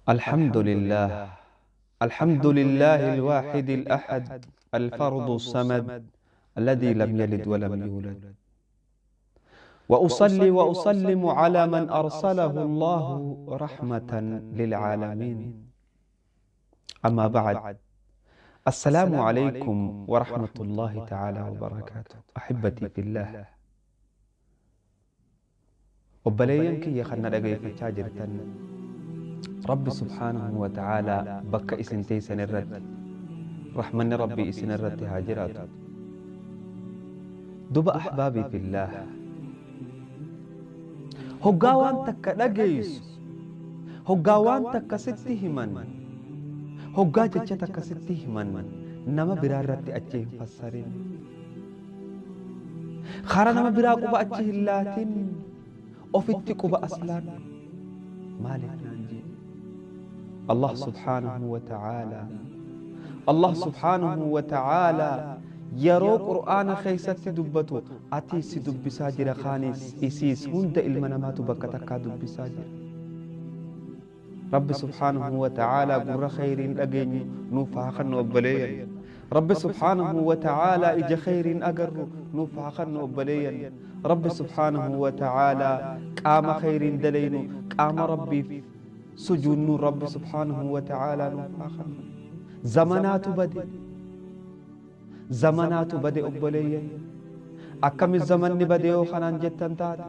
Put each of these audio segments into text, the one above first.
الحمد لله، الحمد لله الواحد الأحد الفرد الصمد الذي لم يلد ولم يولد، وأصلي وأسلم على من أرسله الله رحمة للعالمين. أما بعد، السلام عليكم ورحمة الله تعالى وبركاته. أحبتي في الله، obboleeyyan kiyya kan na dhageeffachaa jirtan، Rabbi subhaanahu wa ta'aalaa bakka isin teessan irratti rahmanni Rabbii isin irratti haa jiraatu. Duba ahbaabii fillaah, hoggaa waan takka dhageessu, hoggaa waan takka sitti himan, hoggaa jecha takka sitti himan, nama biraa irratti achi hin fassarin, kara nama biraa quba achi hin laatin, ofitti quba aslaan. Maaliif naan jee? Allah subhaanahu wa ta'ala, Allah subhaanahu wa ta'ala yeroo Qur'aana keessatti dubbatu ati si dubbisaa jira, kaanis isiis hunda ilma namaatu bakka takkaa dubbisaa jira. Rabbi subhaanahu wa ta'ala gurra khayriin dhageenyu nuuf haa kennu, obboleeyyan. Rabbi subhaanahu wa ta'ala ija khayriin agarru nuuf haa kennu, obboleeyyan. Rabbi subhaanahu wa ta'ala qaama khayriin dalaynu, qaama Rabbiif sujuudnu Rabbi subhaanahu wa ta'ala nuuf haa kennu. Zamanaatu bade, zamanaatu bade, obboleeyyan. Akkami zamanni bade yoo kanaan jettan taate,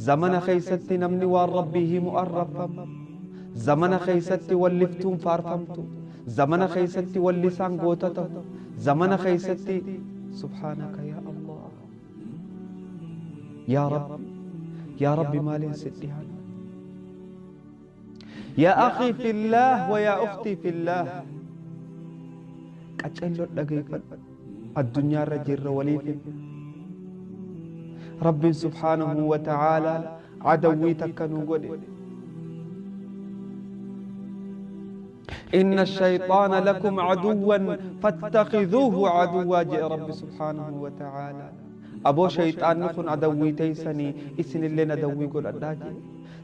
zamana keessatti namni waan Rabbii himu arrabfama, zamana keessatti walliftuun faarfamtu, zamana keessatti wallisaan goota ta'u, zamana keessatti subhaanaka yaa Allah, yaa Rabbi, yaa Rabbi, maaliin sitti dhiyaana? Yaa akhii fillaah wa yaa ukhtii fillaah, qaceelloo dhageeffadhu. Addunyaarra jirra waliif himna. Rabbiin subhaanahu wa ta'aalaa adawwii takka nu godhe. إن الشيطان لكم عدوا فاتخذوه عدوا، جاء رب سبحانه وتعالى. أبو شيطان نخن عدوي تيسني، إسن اللي ندوي قل الداجي.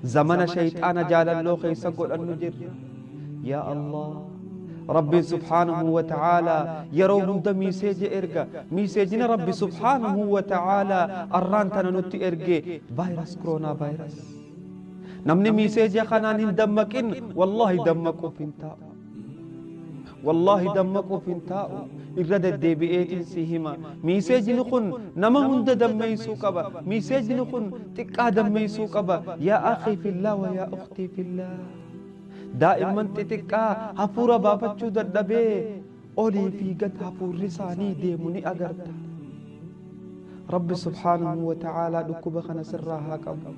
زمن شيطان جال الله خيس قل النجر. يا الله، ربي سبحانه وتعالى يروهم دا message إرقا، message نا ربي سبحانه وتعالى الران تننتي إرقي فيروس كورونا فيروس. Namni message kanaan hin dammaqin, wallahi dammaquuf hin taa'u, wallahi dammaquuf hin taa'u. Irra deddeebi'eetiin si hima, message ni kun nama hunda dammeeysuu qaba, message ni kun xiqqaa dammeeysuu qaba. Yaa akhii fillah wa yaa ukhtii fillah, daa'imman xixiqqaa hafuura baafachuu dadhabee olii fi gad hafuurri isaanii deemu ni agarta. Rabbi subhaanahu wa ta'aalaa dhukkuba kana sirraa haa qabu.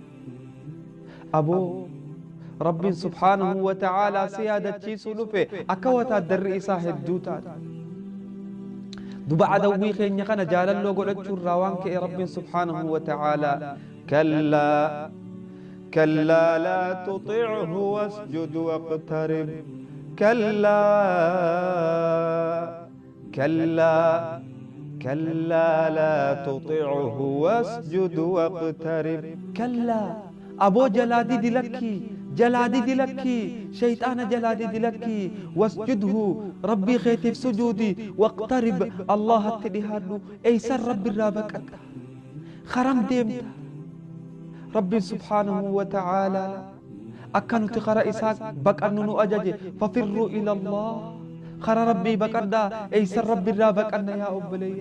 Aboo, Rabbiin subhaanahu wa ta'aalaa si yaadachiisuu dhufe akka wataaddarri isaa hedduu taate. Duba adawwii keenya kana jaalalloo godhachuu irraa waan ka'e Rabbiin subhaanahu wa ta'aalaa كلا كلا لا تطعه واسجد واقترب، كلا كلا كلا لا تطعه واسجد واقترب. كلا، أبو جلادي دلكي، جلادي دلكي، شيطان جلادي دلكي، واسجده، ربي خيتف سجودي، واقترب، الله تدهادو. ايسر ربي الرابك خرم ديمت؟ ربي سبحانه وتعالى أكنت خرا إساك بك أنو أجاجي ففروا إلى الله. خرا ربي بك أدا، ايسر ربي الرابك أن يا أبلي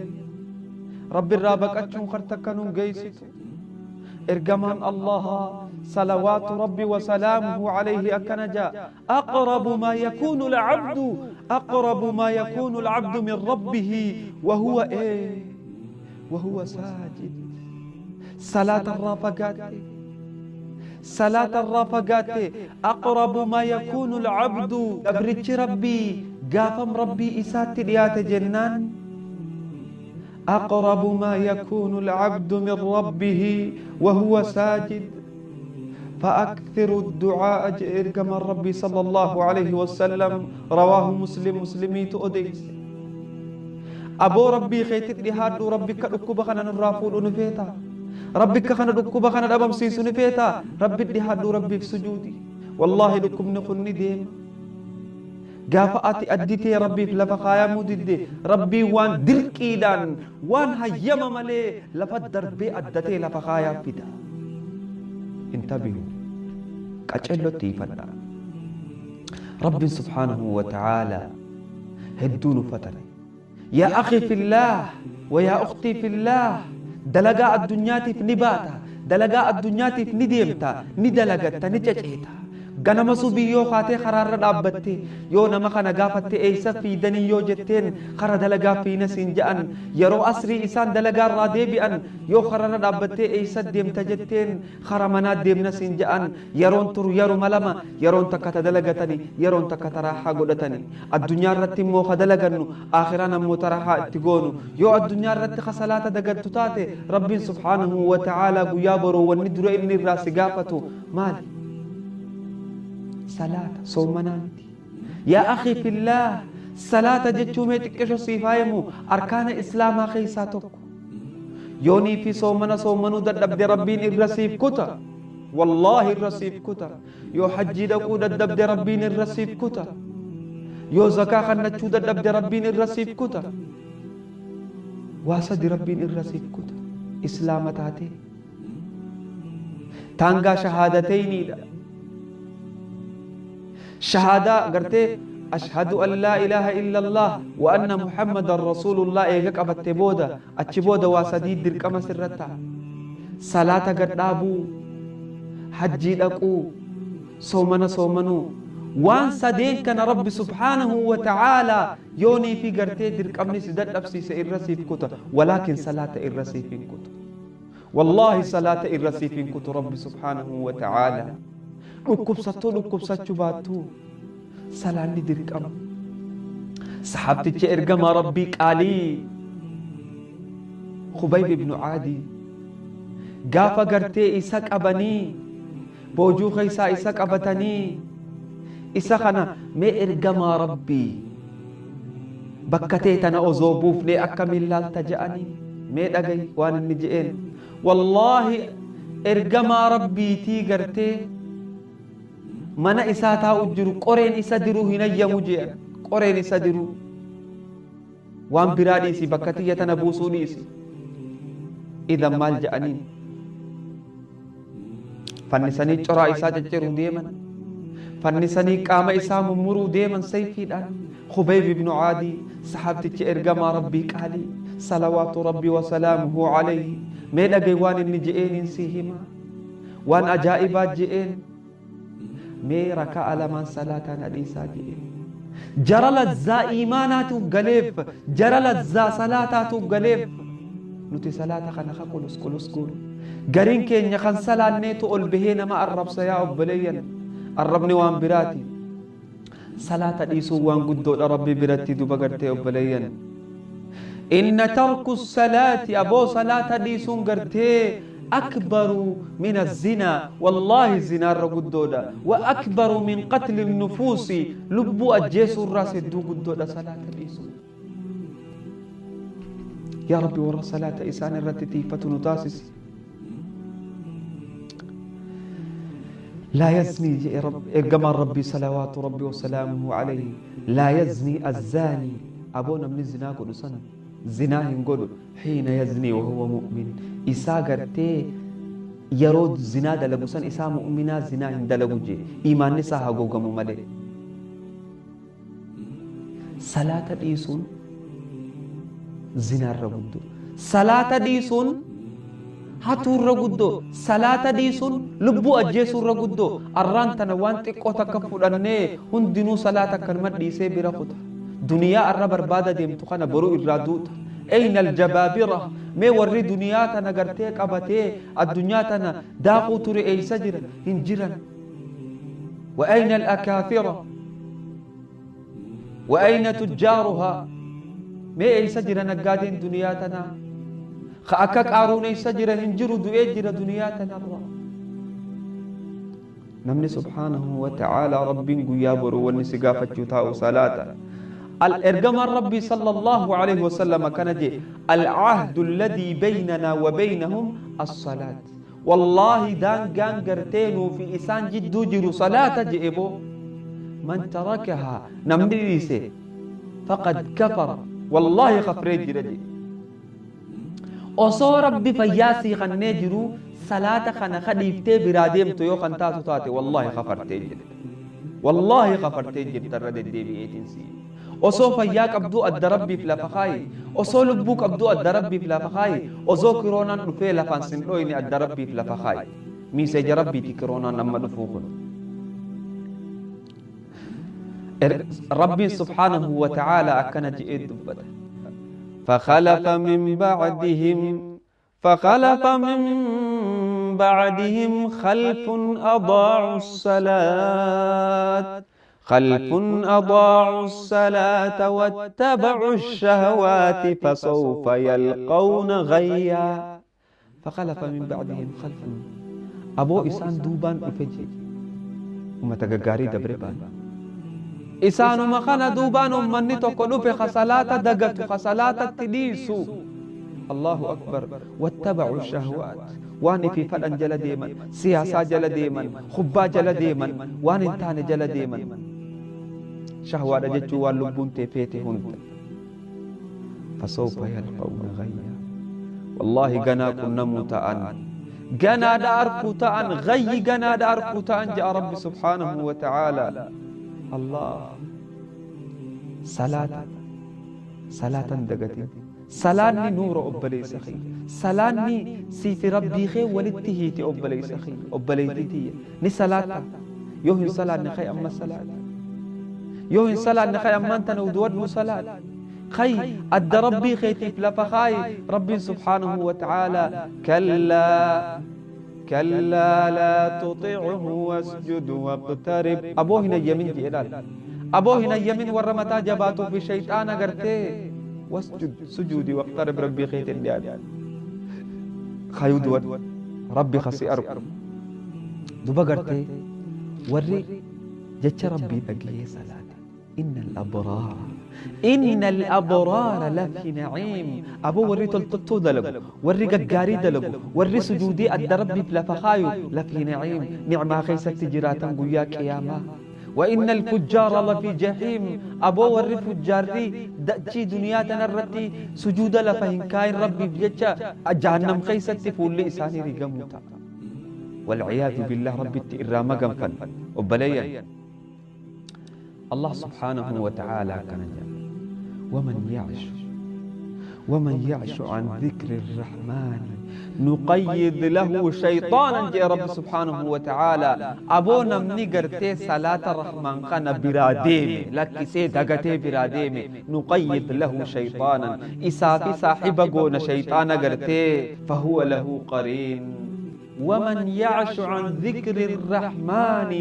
ربي الرابك أتشون خرتكنون جيست. إرجمان الله صلوات ربي وسلامه عليه أكنجا: أقرب ما يكون العبد، أقرب ما يكون العبد من ربه وهو إيه؟ وهو ساجد. صلاة الرافقات، صلاة الرافقات. أقرب ما يكون العبد، أبرج ربي قافم ربي إسات ديات جنان، أقرب ما يكون العبد من ربه وهو ساجد فأكثر الدعاء، إرقم ربي صلى الله عليه وسلم. رواه مسلم. مسلمي تؤديس. أبو ربي خيتت لهادو، ربي كدكوبا خنا نرافود نفيتا، ربي كخنا دكوبا خنا دبم سيسو نفيتا، ربي لهادو، ربي في سجودي. والله لكم نخني ديم. Gaafa ati addi tee Rabbiif lafa kaayamuu didde, Rabbiin waan dirqiidhaan, waan hayyama malee lafa darbee adda tee lafa kaayaa fida. Intabihu. Qacellotti ifadha. Rabbiin subhaanahu wa ta'aalaa hedduu nu fatane. Yaa akhi fillaah wa yaa ukhtii fillaah, dalagaa addunyaatiif ni baata, dalagaa addunyaatiif ni deemta, ni dalagatta, ni ceceeta. Ganama subii yoo kaatee karaarra dhaabbatte, yoo nama kana gaafatte, eeysa fiidanii yoo jetteen, kara dalagaa fiina siin ja'an. Yeroo asrii isaan dalagaa irraa deebi'an yoo kararra dhaabbattee eeysa deemta jetteen, kara manaa deemna siin ja'an. Yeroon turu yeruma lama, yeroon takka ta dalagatani, yeroon takka ta raaxaa godhatani. Addunyaa irratti immoo ka dalagannu, aakhiraan ammoo ta raaxaa itti goonu. Yoo addunyaa irratti ka salaata dagattu taate, Rabbiin subhaanahu wa ta'aalaa guyyaa boruu wanni dura inni irraa si gaafatu maali? Salaata, soomanaa miti. Yaa akhii fillaah, salaata jechuu mee xiqqisho siif haa himu, arkaana islaamaa keessaa tokko. Yoonii fi soomana soomanuu dadhabde, Rabbiin irra siif kuta. Wallaahi irra siif kuta. Yoo hajjii dhaquu dadhabde, Rabbiin irra siif kuta. Yoo zakaa kannachuu dadhabde, Rabbiin irra siif kuta. Waa sadi Rabbiin irra siif kuta. Islaama taatee. Taangaa shahaadateyniidha. Shahaadaa gartee ashhadu an laa ilaaha illallah wa anna muhammadan rasuulullah eega qabatte booda, achi booda waa sadii dirqama sirra ta'a. Salaata gad dhaabuu, hajjii dhaquu, soomana soomanuu. Waan sadeen kana Rabbi subhaanahu wa ta'aalaa yoonii fi gartee dirqamni si dadhabsiise irra siif kuta. Walaakin salaata irra siif hin kutu. Wallaahi salaata irra siif hin kutu Rabbi subhaanahu wa ta'aalaa. Dhukkubsattuu dhukkubsachuu baattuu salaanni dirqama. Sahaabticha ergamaa Rabbii qaalii Khubayb ibnu Aadii gaafa gartee isa qabanii boojuu keessaa isa qabatanii, isa kana mee ergamaa Rabbii bakka tee tana osoo buufnee akkamiin laalta je'anii, mee dhagayi waan inni je'een: wallaahi ergamaa Rabbiitii gartee mana isaa taa'u jiru qoreen isa diruu hin hayyamu je'an. Qoreen isa diruu waan biraa dhiisi, bakka tiyya tana buusuu dhiisi. Idan maal je'aniin? Fannisanii coraa isaa cicciruu deeman, fannisanii qaama isaa mummuruu deeman sayfiidhaan. Khubayb ibnu Aadii, sahaabtichi ergamaa Rabbii qaalii salawaatu Rabbii wasalaamuhu alayhi, mee dhagay waan inni je'eeniin sii hima. Waan ajaa'ibaa je'een: mee raka'a lamaan salaataa na dhiisaa je'een. Jara lazzaa iimaanaatuuf galeef, jara lazzaa salaataatuuf galeef. Nuti salaata kana ka qulus qulus goonu. Gariin keenya kan salaanneetu ol bahee nama arrabsa. Yaa obboleeyyan, arrabni waan biraati. Salaata dhiisuun waan guddoodha Rabbi biratti. Duba gartee obboleeyyan, inna tarku salaati, aboo salaata dhiisuun gartee akbaru min azinaa, wallaahi zinaarra guddoodha, wa akbaru min qatli nufuusi, lubbuu ajjeesuurraas hedduu guddoodha salaata dhiisuun. Yaa Rabbi, warra salaata isaan irratti tiifatu nu taasisi. Laa yaznii jedhe ergamaan Rabbii salawaatu Rabbi wasalaamuhu alayhi, laa yaznii azzaanii, aboo namni zinaa godhu san zinaa hin godhu, hiina yaznii wahuwa mu'min, isaa gartee yeroo zinaa dalagu san isaa mu'minaa zinaa hin dalagu jee, imaanni isaa hagoogamu malee. Salaata dhiisuun zinaarra guddoo. Salaata dhiisuun hatuurra guddoo. Salaata dhiisuun lubbuu ajjeesuurra guddoo. Arraan tana waan xiqqoo takka fudhannee hundinuu salaata akkanuma dhiisee bira kuta. Duniyaa arra barbaada deemtu kana boru irraa duuta. Eyna aljabaabira? Mee warri duniyaa tana gartee qabatee addunyaa tana daakuu ture eeysa jira? Hin jiran. Wa ayna alakaafira wa ayna tujjaaruhaa? Mee eeysa jira naggaadeen duniyaa tanaa ka akka Qaaruun? Eeysa jira? Hin jiru, du'ee jira duniyaa tanarra. Namni subhaanahu wa ta'aalaa Rabbiin guyyaa boruu wanni si gaafachuu taa'u salaata. Ergamaan Rabbii sallallahu alayhi wasallam akkana jee: al-ahdu alladhii baynanaa wa baynahum as-salaat. Wallaahi daangaan gartee nuu fi isaan jidduu jiru salaata je'e boo. Man tarakahaa, namni dhiise, faqad kafara, wallaahi kafree jira jedhe. Osoo Rabbi fayyaa sii kannee jiruu salaata kana ka dhiiftee biraa deemtu yoo kan taatu taate, wallaahi kafartee jirta. Wallaahi kafartee jirta, irra deddeebi'eetiin sii. Osoo fayyaa qabduu adda Rabbiif lafa kaayi. Osoo lubbuu qabduu adda Rabbiif lafa kaayi. Osoo kiroonaan dhufee lafaan sin dhoyne adda Rabbiif lafa kaayi. Miiseeja Rabbiiti kiroonaan amma dhufuu kun. Rabbiin subhaanahu wa ta'aala akkana je'ee dubbata. فخلف من بعدهم فخلف من بعدهم خلف أضاعوا الصلاة خلف أضاعوا الصلاة واتبعوا الشهوات فسوف يلقون غيا. فخلف من بعدهم خلف، aboo isaan duubaan dhufe jee ummata gaggaarii dabre baan isaanuma kana duubaan ummanni tokko dhufe ka salaata dagatu, ka salaatatti dhiisu. Allahu akbar! Wattaba'u shahwaat, waan ifii fadhan jala deeman, siyaasaa jala deeman, kubbaa jala deeman, waan hin taane jala deeman. Shahwaadha jechuun waan lubbuun tee feete hunda. Fasawfa yalqawna ghayya, wallaahi ganaa qunnamuu ta'an, ganaadha arkuu ta'an, ghayyi ganaadha arkuu ta'an ja'a Rabbi subhaanahu wa ta'aala. Allah, salaata, salaatan dagatin. Salaanni nuura, obboleessa kiyya. Salaanni siifi Rabbii kee walitti hiite. Obboleessa kiyya, obboleettii tiyya, ni salaatta? Yoo hin salaanne, kay amma salaata. Yoo hin salaanne, kay ammaan tana uduwadhuu salaata. Kay adda Rabbii keetiif lafa kaayi. Rabbiin subhaanahu wa ta'aala, kallaa kallaa laa tuxichu wasjud waqtarib. Aboo hin ayyamin jedhe laal. Aboo hin ayyamin warra mataa jabaatuu fi shayxaana gartee. Wasjud, sujuudi, waqtarib, Rabbii keetiin dhiyaadhu. Kayuu duwadhu Rabbi kasi argu. Duba gartee warri jecha Rabbii dhagahee salaate, inna al-abraara lafi na'iim. Aboo warri toltoltuu dalagu, warri gaggaarii dalagu, warri sujuudii adda Rabbiif lafa kaayu, lafi na'iim, nicmaa keessatti jiraatan guyyaa qiyaamaa. وإن الفجار لفي جحيم. Aboo warri fujjaarri dachii duniyaa tanarratti sujuuda lafa hin kaayin Rabbiif jecha, jahannam keessatti fuulli isaanii rigamuu ta'a. والعياذ بالله. Rabbitti irraa maganfan, obboleeyyan. الله سبحانه وتعالى كان جل ومن يعش عن ذكر الرحمن نقيض له شيطانا جاء رب سبحانه وتعالى. Aboo namni gartee صلاة الرحمن kana biraa deeme, lakkisee dagatee biraa deeme, نقيض له شيطانا, isaaf saahiba goona shayxaana gartee, فهو له قرين. ومن يعش عن ذكر الرحمن,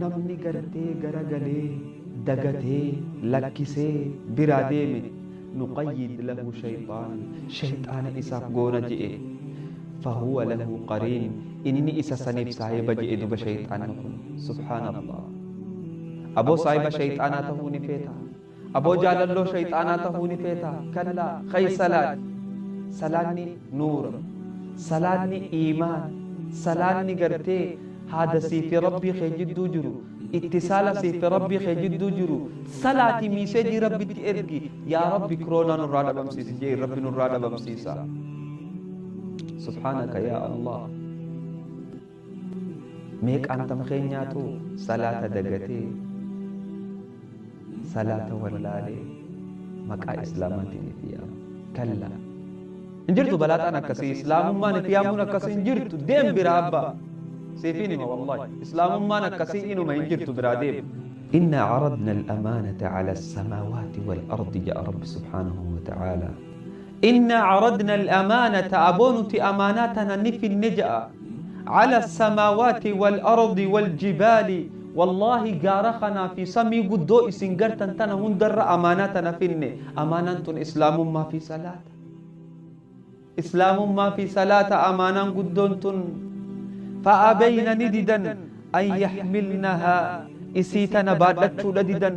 namni gartee garagalee dagatee lakkisee biraa deeme, نقيض له شيطانا, shayxaana isaaf goona je'e, فهو له قرين, inni isa saniif saahiba je'e. Duba shayxaanni kun, سبحان الله. Aboo saahiba shayxaanaa tahuu ni feeta? Aboo jaalalloo shayxaanaa tahuu ni feeta? Kallaa, kay salaat. Salaanni nuura, salaanni iimaan, salaanni gartee haada siifi Rabbii kee jidduu jiru, ittisaala siifi Rabbii kee jidduu jiru. Salaati miiseejii Rabbitti ergi: yaa Rabbi, kiroonaa nurraa dhabamsiisi jee. Rabbi nurraa dhabamsiisa. سبحانك يا الله. Meeqaan tam keenyaatu salaata dagatee, salaata wallaalee, maqaa islaamaatiin itti yaama? Kallaa, hin jirtu balaaxaan akkasii. Islaamummaan itti yaamuun akkasii hin jirtu. Deem biraa abbaa siifin hima, wallahi islaamummaan akkasii inuma hin jirtu, biraa deem. إنا عرضنا الأمانة على السماوات والأرض جاء رب سبحانه وتعالى. إنا عرضنا الأمانة, aboo nuti amaanaa ni finne ja'a, على السماوات والأرض والجبال. Wallaahi gaara kanaa fi samii guddoo isin gartan tana hundarra amaanaa tana finne. Amaanaan tun islaamummaa fi salaata, islaamummaa fi salaata amaanaan guddoon tun. فأبين, ni didan, أن يحملنها, isii tana baadhachuudha didan.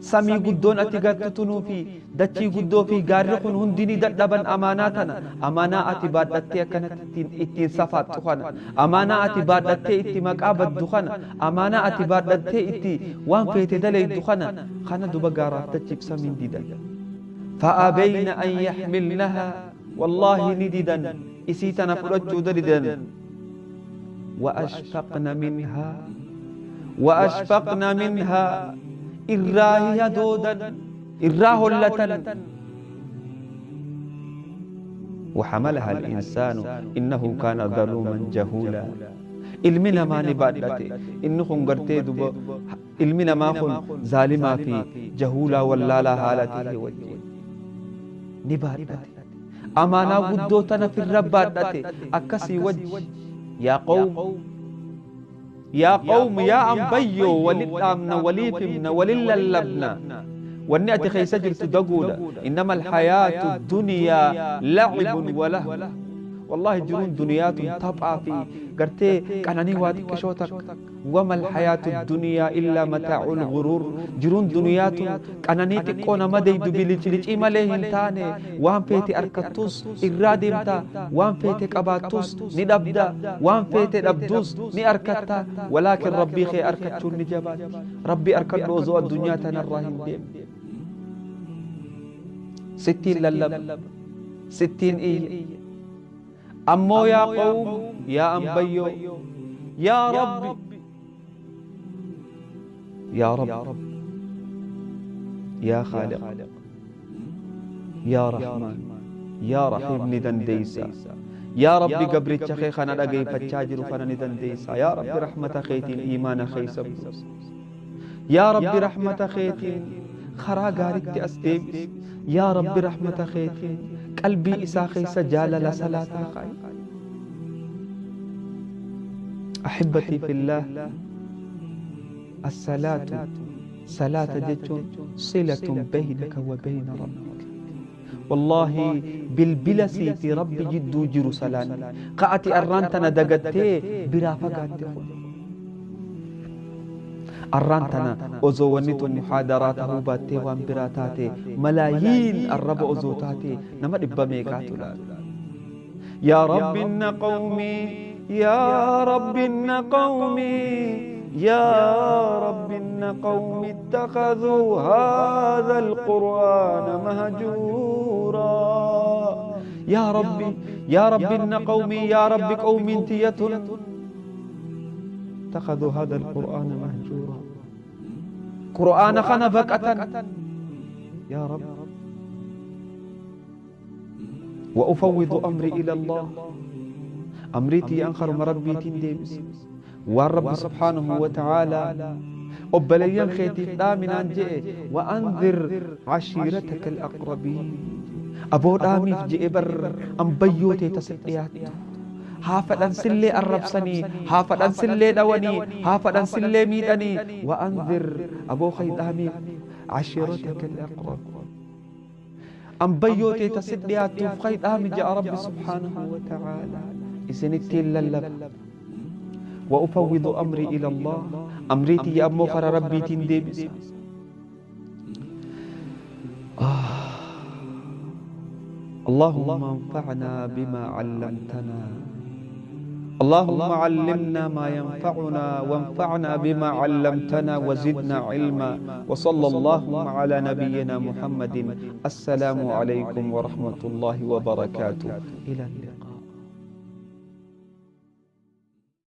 Samii guddoon ati gartu tunuu fi dachii guddoo fi gaarri kun hundi ni dadhaban amaanaa tana. Amaanaa ati baadhattee akkanatti ittiin safaaxxu kana. Amaanaa ati baadhattee itti maqaa baddu kana. Amaanaa ati baadhattee itti waan feete dalaydu kana. Kana duba gaaraaf dachiif samiin didan. Fa'abayna an yaxmilnahaa wallaahi ni didan isii tana fudhachuu didan. وأشفقن منها وأشفقن منها إراه هدودا إراه لتن وحملها الإنسان إنه كان ظلوما جهولا ilmi namaa ni baadhate inni kun gartee duba ilmi namaa kun zaalimaa fi jahuulaa wallaalaa haala ta'e wajjin ni baadhate amaanaa guddoo tana firra baadhate akkasii wajji yaa qawm yaa qawm yaa ambayyoo walit dhaamna waliif himna walin lallabna wanni ati keessa jirtu daguudha innama alhayaatu duniyaa lacibun walahu والله جرون دنيات تبقى في قرتي قناني وادك شوتك وما الحياة الدنيا إلا متاع الغرور جرون دنيات قناني تكون مدي دبلج لج إما لهنتاني وان فيتي أركتوس إرادمتا وان فيتي قباتوس ندبدا وان فيتي دبدوس نأركتا ولكن ربي خي أركتون نجبات ربي أركت وزو الدنيا تنراهن ديم 60 للب 60 إيه أمو يا قوم يا أنبيو يا ربي يا رب يا خالق يا رحمن يا رحيم ندنديسا يا ربي قبري تشخيخنا لقي فتشاجر فانا ندنديسا يا ربي رحمة خيتين إيمان خيسب يا ربي رحمة خيتين خرا قارت أستيبس يا ربي رحمة خيتين قلبي إسا خيسا جالل صلاة خي أحبتي في الله الصلاة صلاة جتون صلة بينك وبين ربك والله بالبلسي في ربي جدو جرو سلان قأتي أرانتنا دقتي برافقات أرانتنا أزوانيت محاضرات باتي وامبراتاتي ملايين الرب أزوتاتي نما إباميكاتو يا رب إن قومي يا رب إن قومي يا رب إن قومي اتخذوا هذا القرآن مهجورا يا ربي يا رب إن قومي يا رب قومي انتية اتخذوا هذا القرآن مهجورا قرآن خنفقة يا رب وأفوض أمري إلى الله أمريتي أنخر مربي تندمس والرب سبحانه وتعالى أبليا خيتي دامن أنجئ وأنذر عشيرتك الأقربين أبو دامي في جئبر أم بيوتي تسليات هافدان سلي الربسني هافدان سلي دواني هافدان سلي ميداني وأنذر أبو خيدامي عشيرتك الأقرب أم بيوتي تسليات خيدامي جاء رب سبحانه وتعالى إسنتي للب وأفوض أمري إلى الله أمريتي يا أمو خر ربي تندبس اللهم انفعنا بما علمتنا اللهم علمنا ما ينفعنا وانفعنا بما علمتنا وزدنا علما وصلى اللهم على نبينا محمد السلام عليكم ورحمة الله وبركاته إلى اللقاء.